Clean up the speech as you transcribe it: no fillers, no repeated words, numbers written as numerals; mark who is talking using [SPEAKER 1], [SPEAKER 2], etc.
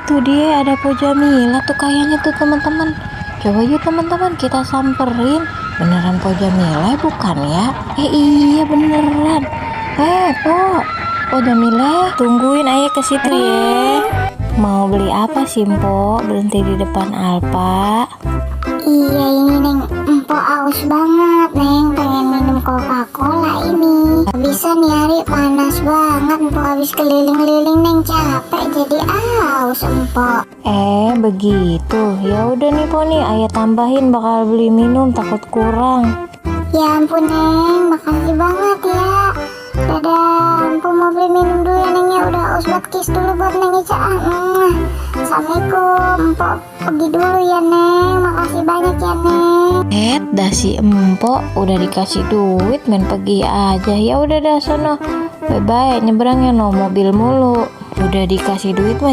[SPEAKER 1] Tuh dia ada Po Jamila tuh kayaknya tuh teman-teman. Coba yuk teman-teman kita samperin. Beneran Po Jamila bukan ya? Iya beneran. Po Jamila, tungguin ayah ke situ ya. Mau beli apa sih Po? Berhenti di depan Alfa.
[SPEAKER 2] Iya ini Neng, empok aus banget Neng, pengen minum Coca-Cola ini. Bisa nih hari panas banget, empok habis keliling-keliling Neng, capek jadi aus empok.
[SPEAKER 1] Begitu. Ya udah nih Po nih, ayah tambahin bakal beli minum takut kurang.
[SPEAKER 2] Ya ampun Neng, makasih banget ya. Dadah, empok mau beli minum dulu ya Neng ya, udah aus buat kiss dulu buat Neng Ica. Assalamualaikum, empok pergi dulu ya Neng, makasih banyak ya Neng.
[SPEAKER 1] Dah si empok udah dikasih duit main pergi aja. Ya udah dah sono. Bye bye, nyebrangnya no mobil mulu. Udah dikasih duit mah